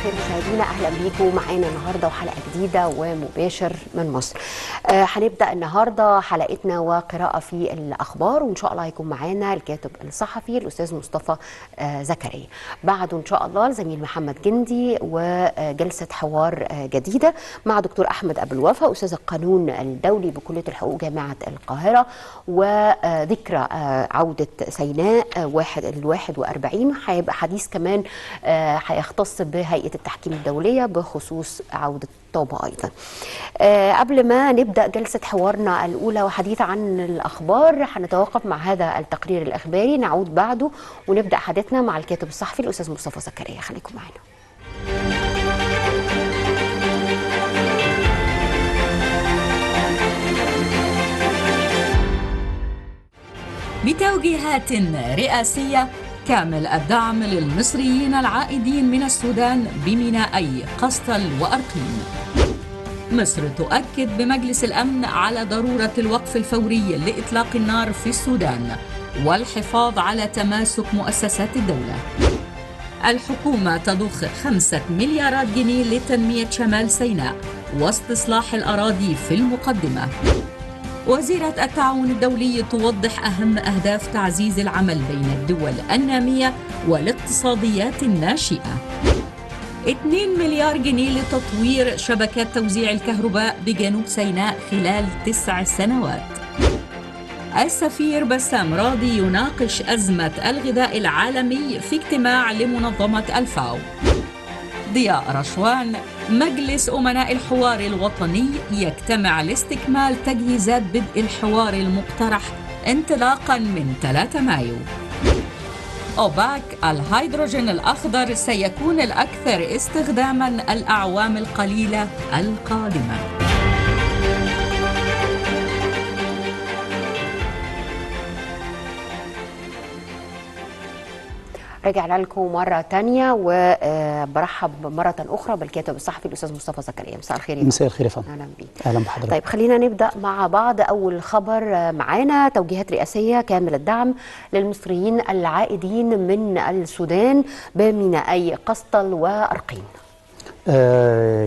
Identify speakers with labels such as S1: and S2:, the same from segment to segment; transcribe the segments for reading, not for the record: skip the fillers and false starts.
S1: الخير مشاهدينا، اهلا بيكم معانا النهارده وحلقه جديدة ومباشر من مصر. هنبدا النهارده حلقتنا وقراءة في الاخبار، وان شاء الله هيكون معانا الكاتب الصحفي الاستاذ مصطفى زكريا. بعده ان شاء الله الزميل محمد جندي وجلسه حوار جديدة مع دكتور احمد ابو الوفا استاذ القانون الدولي بكلية الحقوق جامعه القاهرة، وذكرى عوده سيناء 41. هيبقى حديث كمان هيختص بهيئة التحكيم الدولية بخصوص عودة طابة أيضا. قبل ما نبدأ جلسة حوارنا الأولى وحديث عن الأخبار، هنتوقف مع هذا التقرير الإخباري، نعود بعده ونبدأ حديثنا مع الكاتب الصحفي الأستاذ مصطفى زكريا. خليكم معنا.
S2: بتوجيهات رئاسية كامل الدعم للمصريين العائدين من السودان بمينائي قسطل وأرقين. مصر تؤكد بمجلس الأمن على ضرورة الوقف الفوري لإطلاق النار في السودان والحفاظ على تماسك مؤسسات الدولة. الحكومة تضخ 5 مليارات جنيه لتنمية شمال سيناء واستصلاح الأراضي في المقدمة. وزيرة التعاون الدولي توضح أهم أهداف تعزيز العمل بين الدول النامية والاقتصاديات الناشئة. 2 مليار جنيه لتطوير شبكات توزيع الكهرباء بجنوب سيناء خلال 9 سنوات. السفير بسام راضي يناقش أزمة الغذاء العالمي في اجتماع لمنظمة الفاو. ضياء رشوان، مجلس أمناء الحوار الوطني يجتمع لاستكمال تجهيزات بدء الحوار المقترح انطلاقا من 3 مايو. أوباك، الهيدروجين الأخضر سيكون الأكثر استخداما الأعوام القليلة القادمة.
S1: رجعنا لكم مرة تانية وبرحب مرة أخرى بالكاتب الصحفي الأستاذ مصطفى زكريا. مساء الخير.
S3: مساء الخير يا فندم.
S1: أهلا بيك.
S3: أهلا بحضرتك.
S1: طيب خلينا نبدأ مع بعض. أول خبر معانا توجيهات رئاسية كامل الدعم للمصريين العائدين من السودان بمينائي قسطل وأرقين.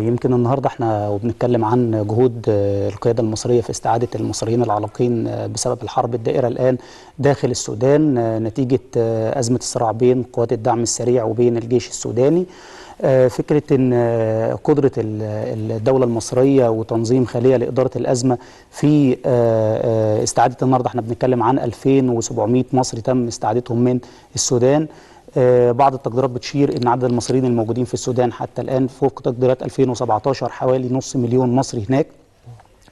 S3: يمكن النهارده احنا وبنتكلم عن جهود القيادة المصرية في استعادة المصريين العالقين بسبب الحرب الدائرة الآن داخل السودان نتيجة أزمة الصراع بين قوات الدعم السريع وبين الجيش السوداني. فكرة ان قدرة الدولة المصرية وتنظيم خلية لإدارة الأزمة في استعادة، النهارده احنا بنتكلم عن 2700 مصري تم استعادتهم من السودان. بعض التقديرات بتشير ان عدد المصريين الموجودين في السودان حتى الان فوق تقديرات 2017 حوالي 500,000 مصري هناك.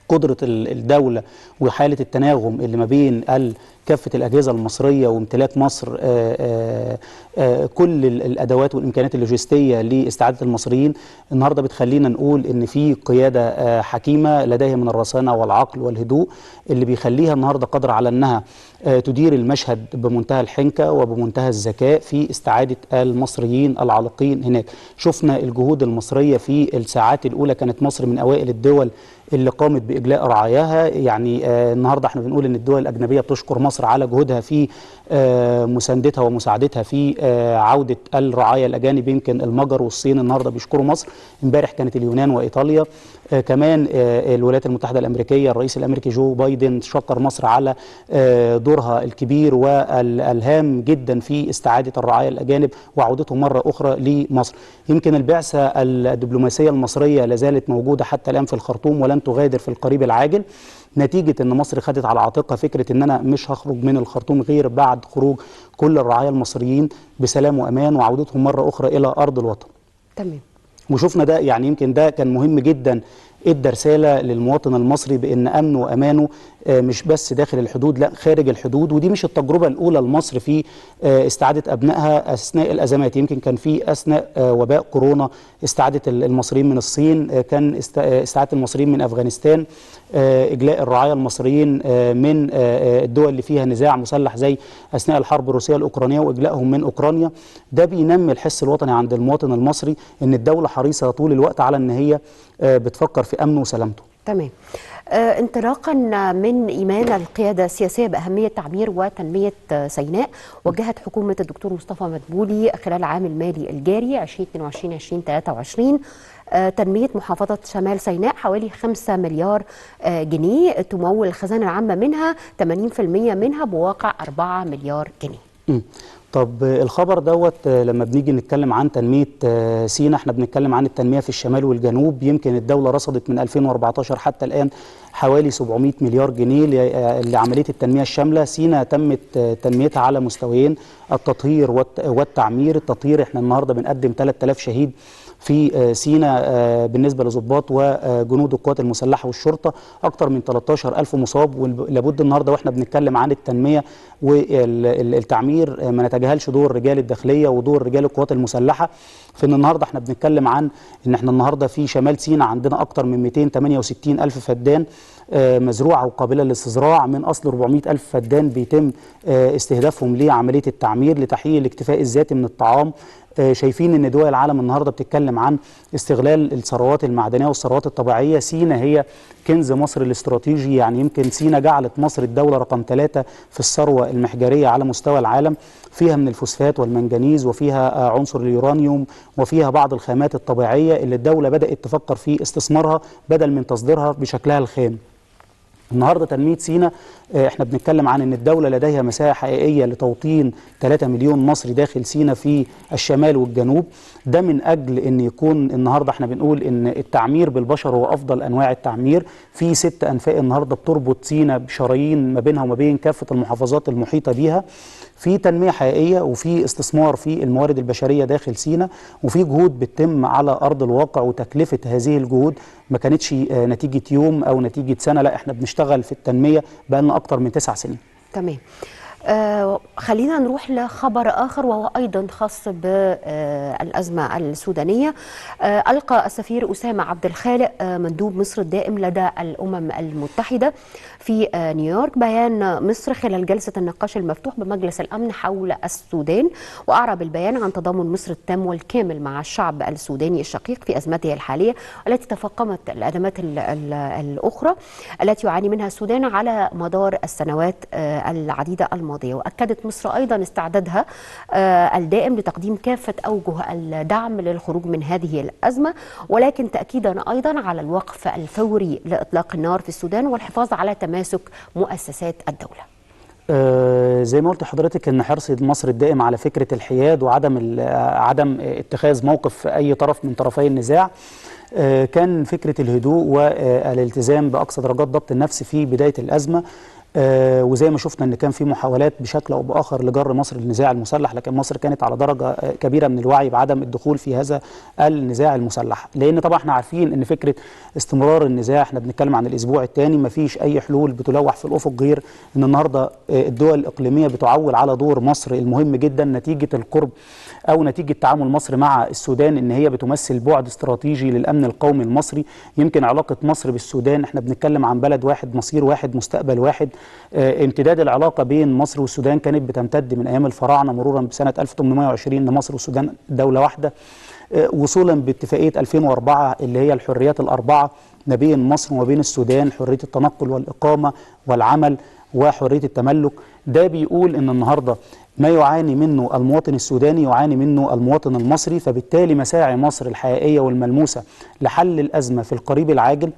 S3: قدرة الدولة وحالة التناغم اللي ما بين كافة الأجهزة المصرية وامتلاك مصر كل الأدوات والإمكانيات اللوجستية لاستعادة المصريين النهاردة بتخلينا نقول إن في قيادة حكيمة لديها من الرصانة والعقل والهدوء اللي بيخليها النهاردة قادرة على أنها تدير المشهد بمنتهى الحنكة وبمنتهى الذكاء في استعادة المصريين العالقين هناك. شفنا الجهود المصرية في الساعات الأولى، كانت مصر من أوائل الدول اللي قامت بإجلاء رعاياها. يعني النهارده احنا بنقول ان الدول الأجنبية بتشكر مصر على جهودها في مساندتها ومساعدتها في عودة الرعايا الأجانب. يمكن المجر والصين النهارده بيشكروا مصر، امبارح كانت اليونان وإيطاليا، كمان الولايات المتحدة الأمريكية الرئيس الأمريكي جو بايدن شكر مصر على دورها الكبير والهام جدا في استعادة الرعايا الأجانب وعودتهم مرة أخرى لمصر. يمكن البعثة الدبلوماسية المصرية لازالت موجودة حتى الآن في الخرطوم ولن تغادر في القريب العاجل، نتيجة ان مصر خدت على عاتقها فكرة ان انا مش هخرج من الخرطوم غير بعد خروج كل الرعايا المصريين بسلام وامان وعودتهم مرة اخرى الى ارض الوطن.
S1: تمام.
S3: وشفنا ده، يعني يمكن ده كان مهم جدا، ادى رسالة للمواطن المصري بان امنه وامانه مش بس داخل الحدود، لا خارج الحدود. ودي مش التجربة الاولى لمصر في استعاده ابنائها اثناء الازمات. يمكن كان في اثناء وباء كورونا استعاده المصريين من الصين، كان استعاده المصريين من افغانستان، اجلاء الرعايا المصريين من الدول اللي فيها نزاع مسلح زي اثناء الحرب الروسية الاوكرانية واجلائهم من اوكرانيا. ده بينمي الحس الوطني عند المواطن المصري ان الدولة حريصة طول الوقت على ان هي بتفكر في امنه وسلامته.
S1: تمام. انطلاقا من ايمان القيادة السياسية باهمية تعمير وتنميه سيناء، وجهت حكومة الدكتور مصطفى مدبولي خلال العام المالي الجاري 2022 2023 تنمية محافظة شمال سيناء حوالي 5 مليار جنيه، تمول الخزانة العامة منها 80% منها بواقع 4 مليار جنيه.
S3: طب الخبر دوت لما بنيجي نتكلم عن تنمية سينا، احنا بنتكلم عن التنمية في الشمال والجنوب. يمكن الدولة رصدت من 2014 حتى الآن حوالي 700 مليار جنيه لعملية التنمية الشاملة. سينا تمت تنميتها على مستويين، التطهير والتعمير. التطهير احنا النهاردة بنقدم 3000 شهيد في سينا بالنسبة لضباط وجنود القوات المسلحة والشرطة، أكثر من 13000 مصاب. ولابد النهاردة وإحنا بنتكلم عن التنمية والتعمير ما نتجاهلش دور رجال الداخلية ودور رجال القوات المسلحة، في إن النهاردة إحنا بنتكلم عن إن إحنا النهاردة في شمال سينا عندنا أكثر من 268 ألف فدان مزروعة وقابلة للاستزراع، من أصل 400 ألف فدان بيتم استهدافهم لعملية التعمير لتحقيق الاكتفاء الذاتي من الطعام. شايفين ان دول العالم النهارده بتتكلم عن استغلال الثروات المعدنية والثروات الطبيعية. سينا هي كنز مصر الاستراتيجي، يعني يمكن سينا جعلت مصر الدولة رقم 3 في الثروة المحجريه على مستوى العالم، فيها من الفوسفات والمنجنيز وفيها عنصر اليورانيوم وفيها بعض الخامات الطبيعية اللي الدولة بدات تفكر في استثمارها بدل من تصديرها بشكلها الخام. النهارده تنمية سينا احنا بنتكلم عن ان الدولة لديها مساحة حقيقية لتوطين 3 مليون مصري داخل سينا في الشمال والجنوب. ده من اجل ان يكون النهارده احنا بنقول ان التعمير بالبشر هو افضل انواع التعمير. في 6 انفاق النهارده بتربط سينا بشرايين ما بينها وما بين كافة المحافظات المحيطة بيها. في تنمية حقيقية وفي استثمار في الموارد البشرية داخل سينا، وفي جهود بتتم على ارض الواقع، وتكلفة هذه الجهود ما كانتش نتيجة يوم او نتيجة سنة، لا احنا بنشتغل في التنمية بقالنا اكتر من 9 سنين.
S1: تمام. خلينا نروح لخبر آخر وهو أيضا خاص بالأزمة السودانية. ألقى السفير أسامة عبد الخالق مندوب مصر الدائم لدى الأمم المتحدة في نيويورك بيان مصر خلال جلسة النقاش المفتوح بمجلس الأمن حول السودان، وأعرب البيان عن تضامن مصر التام والكامل مع الشعب السوداني الشقيق في أزمته الحالية التي تفاقمت الأزمات الأخرى التي يعاني منها السودان على مدار السنوات العديدة الماضية. وأكدت مصر أيضا استعدادها الدائم لتقديم كافة أوجه الدعم للخروج من هذه الأزمة، ولكن تأكيدا أيضا على الوقف الفوري لإطلاق النار في السودان والحفاظ على تماسك مؤسسات الدولة.
S3: زي ما قلت لحضرتك ان حرص مصر الدائم على فكرة الحياد وعدم عدم اتخاذ موقف أي طرف من طرفي النزاع، كان فكرة الهدوء والالتزام بأقصى درجات ضبط النفس في بداية الأزمة. وزي ما شفنا ان كان في محاولات بشكل او باخر لجر مصر للنزاع المسلح، لكن مصر كانت على درجه كبيرة من الوعي بعدم الدخول في هذا النزاع المسلح، لان طبعا احنا عارفين ان فكرة استمرار النزاع، احنا بنتكلم عن الاسبوع الثاني، ما فيش اي حلول بتلوح في الافق غير ان النهارده الدول الاقليمية بتعول على دور مصر المهم جدا نتيجة القرب او نتيجة تعامل مصر مع السودان، ان هي بتمثل بعد استراتيجي للامن القومي المصري. يمكن علاقة مصر بالسودان، احنا بنتكلم عن بلد واحد، مصير واحد، مستقبل واحد. امتداد العلاقة بين مصر والسودان كانت بتمتد من أيام الفراعنة مرورا بسنة 1820 لمصر والسودان دولة واحدة، وصولا باتفاقية 2004 اللي هي الحريات الأربعة ما بين مصر وما بين السودان، حرية التنقل والإقامة والعمل وحرية التملك. ده بيقول إن النهاردة ما يعاني منه المواطن السوداني يعاني منه المواطن المصري، فبالتالي مساعي مصر الحقيقية والملموسة لحل الأزمة في القريب العاجل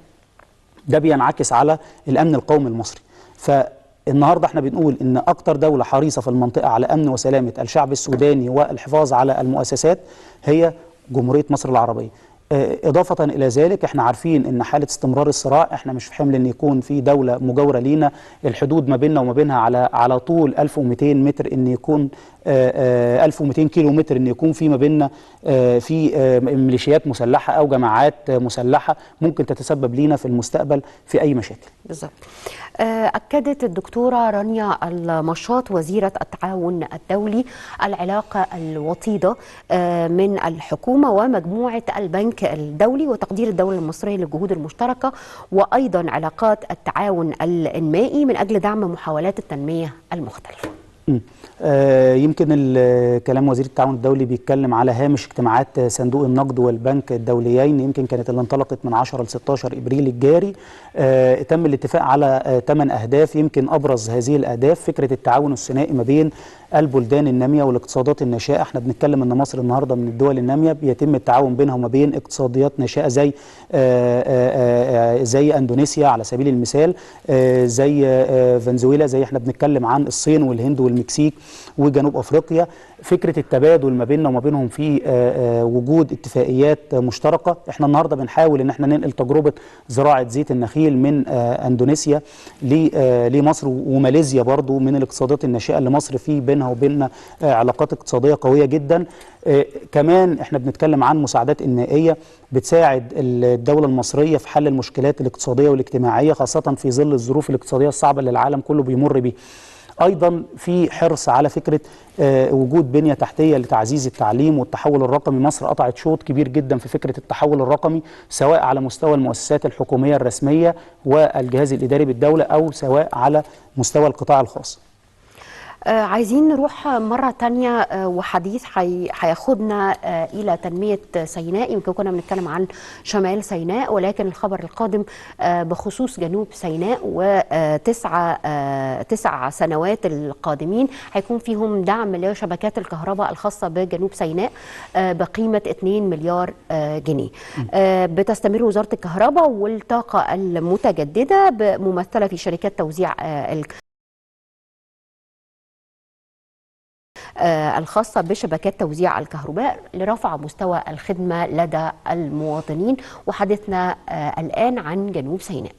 S3: ده بينعكس على الأمن القومي المصري. فالنهارده احنا بنقول ان اكتر دولة حريصة في المنطقة على امن وسلامة الشعب السوداني والحفاظ على المؤسسات هي جمهورية مصر العربية. اضافة الى ذلك احنا عارفين ان حالة استمرار الصراع، احنا مش في حمل ان يكون في دولة مجاورة لينا الحدود ما بيننا وما بينها على طول 1200 متر، ان يكون 1200 كيلو متر، ان يكون في ما بيننا في ميليشيات مسلحة او جماعات مسلحة ممكن تتسبب لينا في المستقبل في اي مشاكل.
S1: بالظبط. أكدت الدكتورة رانيا المشاط وزيرة التعاون الدولي العلاقة الوطيدة من الحكومة ومجموعة البنك الدولي وتقدير الدولة المصرية للجهود المشتركة، وأيضا علاقات التعاون الإنمائي من أجل دعم محاولات التنمية المختلفة.
S3: يمكن كلام وزير التعاون الدولي بيتكلم على هامش اجتماعات صندوق النقد والبنك الدوليين، يمكن كانت اللي انطلقت من 10 ل 16 ابريل الجاري. تم الاتفاق على 8 اهداف، يمكن ابرز هذه الاهداف فكرة التعاون الثنائي ما بين البلدان النامية والاقتصادات الناشئة. احنا بنتكلم ان مصر النهارده من الدول النامية، بيتم التعاون بينها وما بين اقتصاديات ناشئة زي اندونيسيا على سبيل المثال، زي فنزويلا، زي احنا بنتكلم عن الصين والهند والمكسيك وجنوب افريقيا. فكرة التبادل ما بيننا وما بينهم في وجود اتفاقيات مشتركة. احنا النهارده بنحاول ان احنا ننقل تجربه زراعة زيت النخيل من اندونيسيا لمصر، وماليزيا برضو من الاقتصادات الناشئة اللي مصر في بينها وبيننا علاقات اقتصادية قوية جدا. كمان احنا بنتكلم عن مساعدات انمائيه بتساعد الدولة المصرية في حل المشكلات الاقتصادية والاجتماعية، خاصة في ظل الظروف الاقتصادية الصعبة اللي العالم كله بيمر بيها. ايضا في حرص على فكرة وجود بنيه تحتيه لتعزيز التعليم والتحول الرقمي. مصر قطعت شوط كبير جدا في فكرة التحول الرقمي، سواء على مستوى المؤسسات الحكومية الرسمية والجهاز الاداري بالدولة، او سواء على مستوى القطاع الخاص.
S1: عايزين نروح مرة تانية وحديث هياخدنا إلى تنمية سيناء. يمكن كنا بنتكلم عن شمال سيناء، ولكن الخبر القادم بخصوص جنوب سيناء وتسع سنوات القادمين هيكون فيهم دعم لشبكات الكهرباء الخاصة بجنوب سيناء بقيمة 2 مليار جنيه. بتستمر وزارة الكهرباء والطاقة المتجددة ممثلة في شركات توزيع الخاصة بشبكات توزيع الكهرباء لرفع مستوى الخدمة لدى المواطنين. وحديثنا الآن عن جنوب سيناء.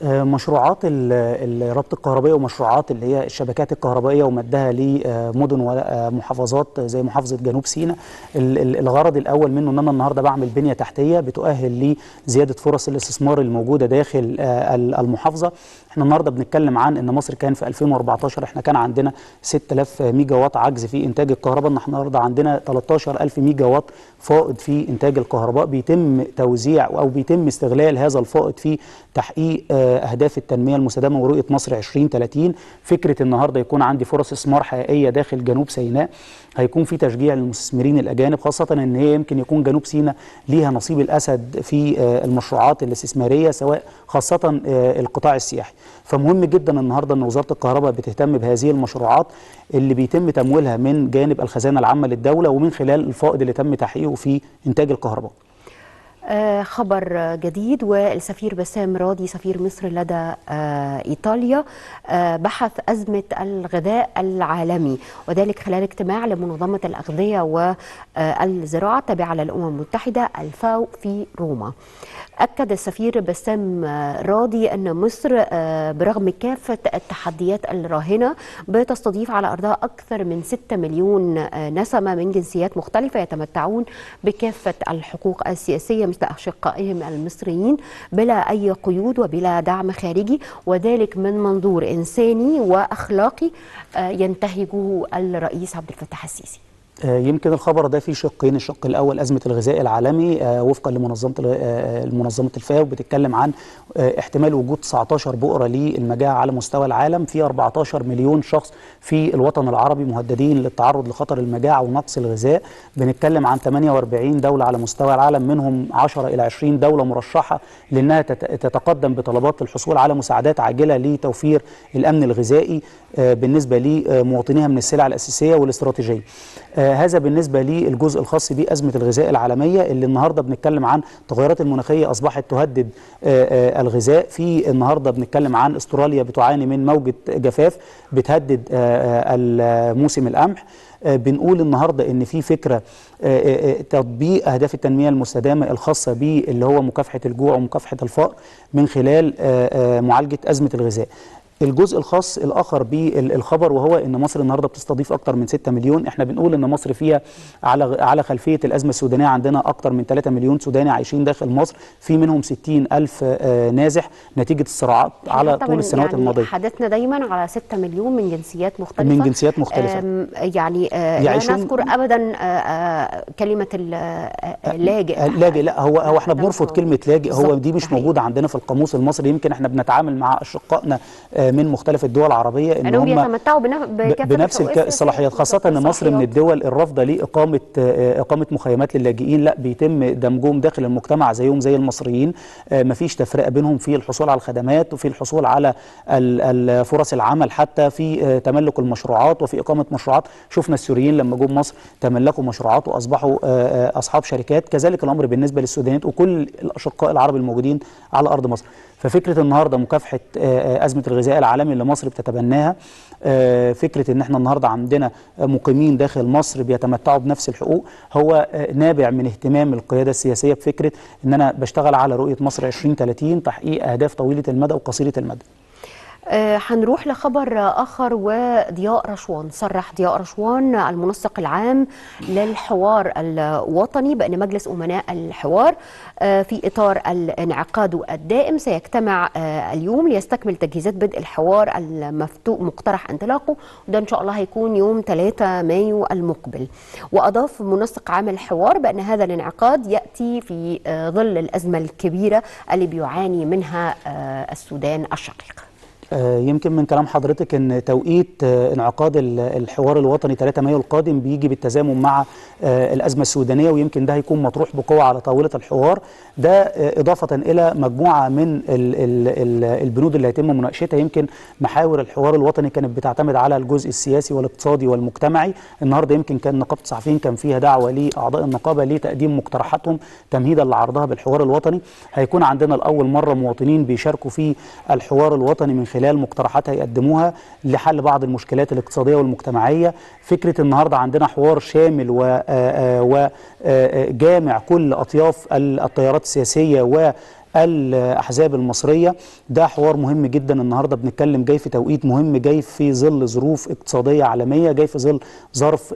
S3: مشروعات الربط الكهربائي ومشروعات اللي هي الشبكات الكهربائية ومدها لمدن ومحافظات زي محافظة جنوب سيناء، الغرض الأول منه أن أنا النهاردة بعمل بنية تحتية بتؤهل لزيادة فرص الاستثمار الموجودة داخل المحافظة. احنا النهاردة بنتكلم عن أن مصر كان في 2014 احنا كان عندنا 6000 ميجا وات عجز في إنتاج الكهرباء، احنا النهاردة عندنا 13000 ميجا وات فائض في إنتاج الكهرباء. بيتم توزيع أو بيتم استغلال هذا الفائض في تحقيق أهداف التنمية المستدامة ورؤية مصر 2030. فكرة النهاردة يكون عندي فرص استثمار حقيقية داخل جنوب سيناء، هيكون في تشجيع للمستثمرين الأجانب، خاصة أن هي يمكن يكون جنوب سيناء ليها نصيب الأسد في المشروعات الاستثمارية، سواء خاصة القطاع السياحي. فمهم جدا النهاردة أن وزارة الكهرباء بتهتم بهذه المشروعات اللي بيتم تمويلها من جانب الخزانة العامة للدولة ومن خلال الفائض اللي تم تحقيقه في إنتاج الكهرباء.
S1: خبر جديد، والسفير بسام راضي سفير مصر لدى إيطاليا بحث أزمة الغذاء العالمي، وذلك خلال اجتماع لمنظمة الأغذية والزراعة التابعة للأمم المتحدة الفاو في روما. أكد السفير بسام راضي أن مصر برغم كافة التحديات الراهنة بتستضيف على أرضها أكثر من 6 مليون نسمة من جنسيات مختلفة يتمتعون بكافة الحقوق السياسية مثل أشقائهم المصريين بلا أي قيود وبلا دعم خارجي، وذلك من منظور إنساني وأخلاقي ينتهجه الرئيس عبد الفتاح السيسي.
S3: يمكن الخبر ده فيه شقين. الشق الأول أزمة الغذاء العالمي وفقا لمنظمة الفاو بتتكلم عن احتمال وجود 19 بؤرة للمجاعة على مستوى العالم، في 14 مليون شخص في الوطن العربي مهددين للتعرض لخطر المجاعة ونقص الغذاء. بنتكلم عن 48 دولة على مستوى العالم، منهم 10 إلى 20 دولة مرشحة لأنها تتقدم بطلبات للحصول على مساعدات عاجلة لتوفير الأمن الغذائي بالنسبة لمواطنيها من السلع الأساسية والاستراتيجية. هذا بالنسبة للجزء الخاص بأزمة الغذاء العالمية اللي النهاردة بنتكلم عن التغيرات المناخية أصبحت تهدد الغذاء. في النهاردة بنتكلم عن استراليا بتعاني من موجة جفاف بتهدد موسم القمح. بنقول النهاردة إن في فكرة تطبيق أهداف التنمية المستدامة الخاصة باللي هو مكافحة الجوع ومكافحة الفقر من خلال معالجة أزمة الغذاء. الجزء الخاص الآخر بالخبر وهو أن مصر النهاردة بتستضيف أكثر من 6 مليون. احنا بنقول أن مصر فيها على خلفية الأزمة السودانية عندنا أكثر من 3 مليون سوداني عايشين داخل مصر، في منهم 60 ألف نازح نتيجة الصراعات على طول السنوات
S1: يعني
S3: الماضية.
S1: حدثنا دايما على 6 مليون من جنسيات مختلفة، يعني لا نذكر أبدا كلمة اللاجئ.
S3: اللاجئ لا، هو احنا بنرفض كلمة لاجئ، هو دي مش موجودة عندنا في القاموس المصري. يمكن احنا بنتعامل مع أشقائنا من مختلف الدول العربية، ان
S1: هم يتمتعوا
S3: بنفس الصلاحيات، خاصة ان مصر من الدول الرافضة لاقامة اقامه مخيمات للاجئين، لا بيتم دمجهم داخل المجتمع زيهم زي المصريين، مفيش تفرقه بينهم في الحصول على الخدمات وفي الحصول على فرص العمل، حتى في تملك المشروعات وفي اقامه مشروعات. شفنا السوريين لما جم مصر تملكوا مشروعات واصبحوا اصحاب شركات، كذلك الامر بالنسبة للسودانيين وكل الاشقاء العرب الموجودين على ارض مصر. ففكره النهارده مكافحة ازمة الغذاء العالمي اللي مصر بتتبناها، فكرة ان احنا النهارده عندنا مقيمين داخل مصر بيتمتعوا بنفس الحقوق، هو نابع من اهتمام القيادة السياسية بفكره ان انا بشتغل على رؤية مصر 2030، تحقيق اهداف طويلة المدى وقصيره المدى.
S1: هنروح لخبر آخر، وضياء رشوان. صرح ضياء رشوان المنسق العام للحوار الوطني بأن مجلس أمناء الحوار في إطار الانعقاد الدائم سيجتمع اليوم ليستكمل تجهيزات بدء الحوار المفتوح مقترح انطلاقة، وده إن شاء الله هيكون يوم 3 مايو المقبل. وأضاف منسق عام الحوار بأن هذا الانعقاد يأتي في ظل الأزمة الكبيرة اللي بيعاني منها السودان الشقيق.
S3: يمكن من كلام حضرتك ان توقيت انعقاد الحوار الوطني 3 مايو القادم بيجي بالتزامن مع الازمة السودانية، ويمكن ده هيكون مطروح بقوة على طاولة الحوار ده، اضافه الى مجموعة من البنود اللي هيتم مناقشتها. يمكن محاور الحوار الوطني كانت بتعتمد على الجزء السياسي والاقتصادي والمجتمعي. النهارده يمكن كان نقابة الصحفيين كان فيها دعوه لاعضاء النقابة لتقديم مقترحاتهم تمهيدا لعرضها بالحوار الوطني. هيكون عندنا لاول مرة مواطنين بيشاركوا في الحوار الوطني من خلال مقترحات هيقدموها لحل بعض المشكلات الاقتصادية والمجتمعية. فكرة النهاردة عندنا حوار شامل وجامع كل أطياف التيارات السياسية والأحزاب المصرية، ده حوار مهم جدا. النهاردة بنتكلم جاي في توقيت مهم، جاي في ظل ظروف اقتصادية عالمية، جاي في ظل ظرف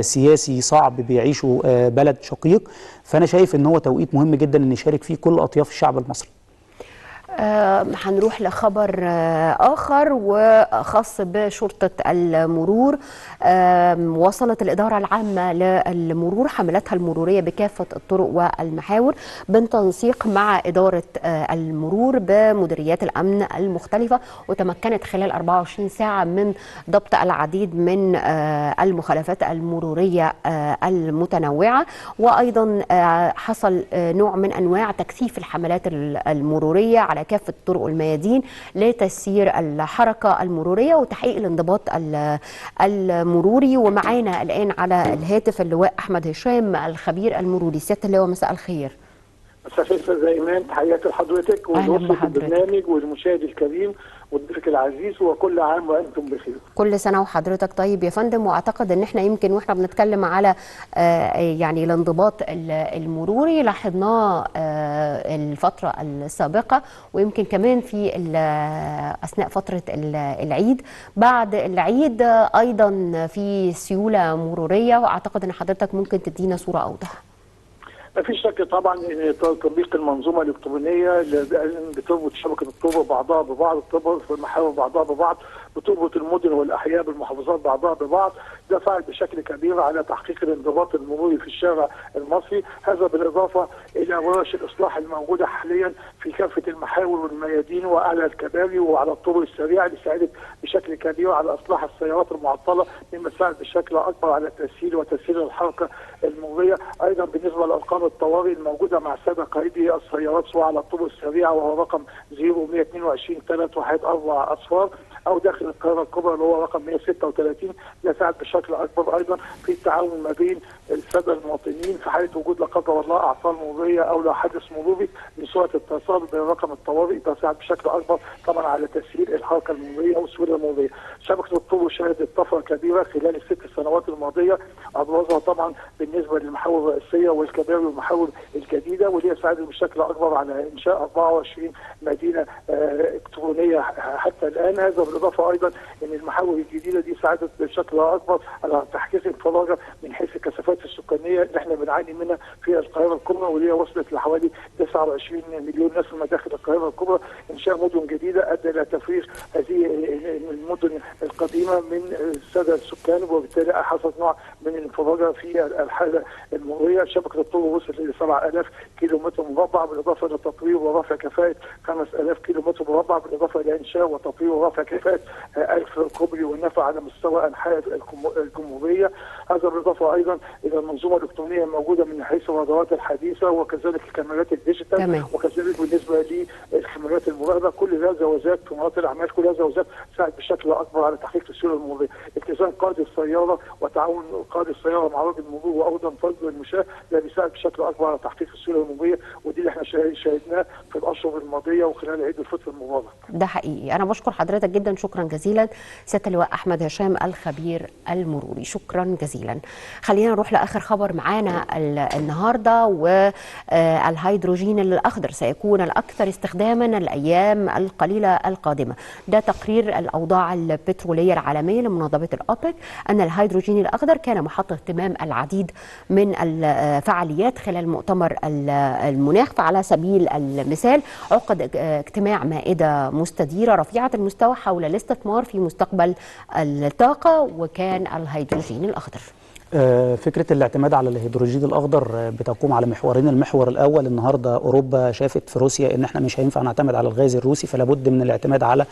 S3: سياسي صعب بيعيشه بلد شقيق. فأنا شايف ان هو توقيت مهم جدا ان يشارك فيه كل أطياف الشعب المصري.
S1: هنروح لخبر آخر وخاص بشرطة المرور. وصلت الإدارة العامة للمرور حملتها المرورية بكافة الطرق والمحاور بالتنسيق مع إدارة المرور بمديريات الأمن المختلفة، وتمكنت خلال 24 ساعة من ضبط العديد من المخالفات المرورية المتنوعة. وأيضا حصل نوع من أنواع تكثيف الحملات المرورية على كافة طرق الميادين لتسيير الحركة المرورية وتحقيق الانضباط المروري. ومعانا الآن على الهاتف اللواء أحمد هشام الخبير المروري. سيادة اللواء مساء الخير.
S4: مساء الخير أستاذة إيمان، تحياتي لحضرتك ولأسرة البرنامج والمشاهد الكريم وضيفك العزيز، وكل عام وأنتم بخير.
S1: كل سنة وحضرتك طيب يا فندم. وأعتقد إن إحنا يمكن وإحنا بنتكلم على يعني الانضباط المروري لاحظناه الفترة السابقة، ويمكن كمان في أثناء فترة العيد. بعد العيد أيضا في سيولة مرورية، وأعتقد إن حضرتك ممكن تدينا صورة أوضح.
S4: ما فيش شك طبعا ان تطبيق المنظومة الالكترونية اللي بتربط شبكة الطرق بعضها ببعض، بتربط المحاور بعضها ببعض، بتربط المدن والاحياء بالمحافظات بعضها ببعض، ده ساعد بشكل كبير على تحقيق الانضباط المروري في الشارع المصري. هذا بالاضافة الى ورش الاصلاح الموجودة حاليا في كافة المحاور والميادين واعلى الكباري وعلى الطرق السريعة اللي ساعدت بشكل كبير على اصلاح السيارات المعطلة، مما ساعد بشكل اكبر على تسهيل وتسهيل الحركة المرورية. ايضا بالنسبة لارقام الطوارئ الموجودة مع السادة قائدي السيارات سواء على الطرق السريعة وهو رقم 0122 3 1 4 0 او داخل القاهرة الكبرى اللي هو رقم 136، ده ساعد بشكل اكبر ايضا في التعاون ما بين السادة المواطنين في حاله وجود لا قدر الله اعطال مروريه او لا حادث مروري بسرعة الاتصال برقم الطوارئ، ده ساعد بشكل اكبر طبعا على تسهيل الحركة المرورية والسهوله المرورية. شبكة الطرق شهدت طفرة كبيرة خلال ال6 سنوات الماضية، ابرزها طبعا بالنسبة للمحاور الرئيسية والكباري والمحاور الجديدة، واللي ساعدت بشكل اكبر على انشاء 24 مدينة الكترونية حتى الان. هذا بالاضافة ايضا ان المحاور الجديدة دي ساعدت بشكل اكبر على تحقيق انفراجه من حيث الكثافات السكانية اللي احنا بنعاني منها في القاهرة الكبرى، واللي وصلت لحوالي 29 مليون نسمه داخل القاهرة الكبرى. انشاء مدن جديدة ادى الى تفريغ هذه المدن القديمة. القديمة من السادة السكان، وبالتالي حصلت نوع من الانفراجه في الحالة المرورية. شبكة الطرق وصلت الى 7000 كيلو متر مربع، بالاضافة الى تطوير ورفع كفاءة 5000 كيلو متر مربع، بالاضافة الى انشاء وتطوير ورفع كفاءة 1000 كوبري ونفق على مستوى انحاء الجمهورية. هذا بالاضافة ايضا الى المنظومة الالكترونية الموجودة من حيث الرادارات الحديثة وكذلك الكاميرات ال digital، وكذلك بالنسبة للكاميرات المراقبة. كل هذا وزاد في مناطق الاعمال، كل هذا وزاد ساعد بشكل اكبر على تحقيق السيولة المرورية. التزام قائد السيارة وتعاون قائد السيارة مع رجل المرور وايضا فرد المشاة ده بيساعد بشكل اكبر على تحقيق السيولة المرورية، ودي اللي احنا شاهدناه في الاشهر الماضية وخلال عيد الفطر المبارك.
S1: ده حقيقي. انا بشكر حضرتك جدا، شكرا جزيلا سيادة اللواء احمد هشام الخبير المروري، شكرا جزيلا. خلينا نروح لاخر خبر معانا النهارده، والهيدروجين الاخضر سيكون الاكثر استخداما الايام القليلة القادمة. ده تقرير الاوضاع البتروليه العالمية لمنظمة الاوبك ان الهيدروجين الاخضر كان محط اهتمام العديد من الفعاليات خلال مؤتمر المناخ. فعلى سبيل المثال عقد اجتماع مائدة مستديره رفيعة المستوى حول الاستثمار في مستقبل الطاقة، وكان الهيدروجين الاخضر.
S3: فكرة الاعتماد على الهيدروجين الأخضر بتقوم على محورين. المحور الأول، النهاردة أوروبا شافت في روسيا إن احنا مش هينفع نعتمد على الغاز الروسي، فلا بد من الاعتماد على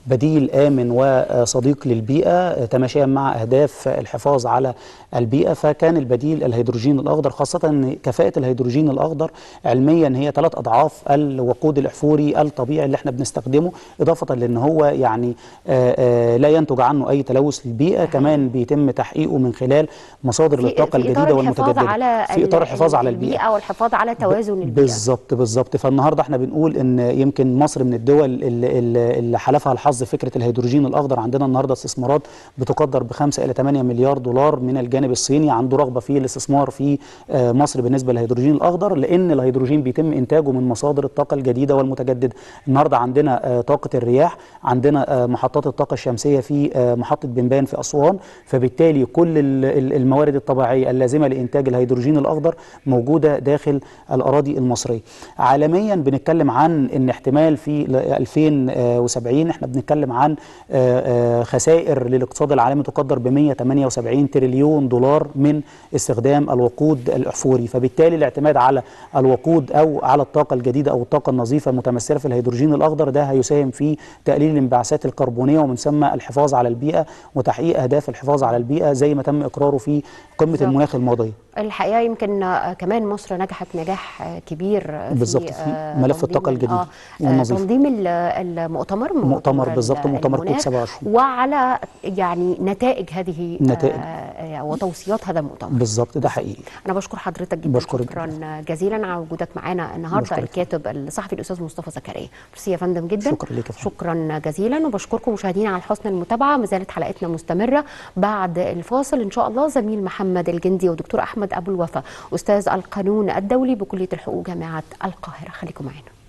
S3: بديل آمن وصديق للبيئة تماشيا مع أهداف الحفاظ على البيئة، فكان البديل الهيدروجين الأخضر، خاصة أن كفاءة الهيدروجين الأخضر علميا هي 3 أضعاف الوقود الأحفوري الطبيعي اللي احنا بنستخدمه، إضافة لأن هو يعني لا ينتج عنه أي تلوث للبيئة، كمان بيتم تحقيقه من خلال مصادر للطاقة الجديدة والمتجددة في إطار الحفاظ على البيئة
S1: والحفاظ على توازن البيئة.
S3: بالظبط بالظبط. فالنهارده احنا بنقول ان يمكن مصر من الدول اللي حالفها الحظ فكرة الهيدروجين الأخضر. عندنا النهارده استثمارات بتقدر ب 5 إلى 8 مليار دولار من الجانب الصيني، عنده رغبة في الاستثمار في مصر بالنسبة للهيدروجين الأخضر، لأن الهيدروجين بيتم إنتاجه من مصادر الطاقة الجديدة والمتجددة. النهارده عندنا طاقة الرياح، عندنا محطات الطاقة الشمسية في محطة بنبان في أسوان، فبالتالي كل الموارد الطبيعية اللازمة لإنتاج الهيدروجين الأخضر موجودة داخل الأراضي المصرية. عالميا بنتكلم عن إن احتمال في 2070 احنا بنتكلم عن خسائر للاقتصاد العالمي تقدر ب 178 تريليون دولار من استخدام الوقود الأحفوري، فبالتالي الاعتماد على الوقود أو على الطاقة الجديدة أو الطاقة النظيفة المتمثلة في الهيدروجين الأخضر ده هيساهم في تقليل الانبعاثات الكربونية ومن ثم الحفاظ على البيئة وتحقيق أهداف الحفاظ على البيئة زي ما تم إقراره في قمة المناخ الماضية.
S1: الحقيقة يمكن كمان مصر نجحت نجاح كبير
S3: بالظبط في ملف الطاقة الجديدة والنظيفة،
S1: تنظيم المؤتمر،
S3: مؤتمر بالظبط، مؤتمر كوب 27،
S1: وعلى يعني نتائج هذه نتائج وتوصيات هذا المؤتمر.
S3: بالظبط ده حقيقي.
S1: أنا بشكر حضرتك جدا، شكرا جزيلا على وجودك معانا النهارده، الكاتب الصحفي الأستاذ مصطفى زكريا. ميرسي يا فندم جدا،
S3: شكرا لك،
S1: شكرا جزيلا. وبشكركم مشاهدينا على حسن المتابعة. ما زالت حلقتنا مستمرة بعد الفاصل إن شاء الله. زميل محمد الجندي ودكتور أحمد أبو الوفا أستاذ القانون الدولي بكلية الحقوق جامعة القاهرة، خليكم معانا.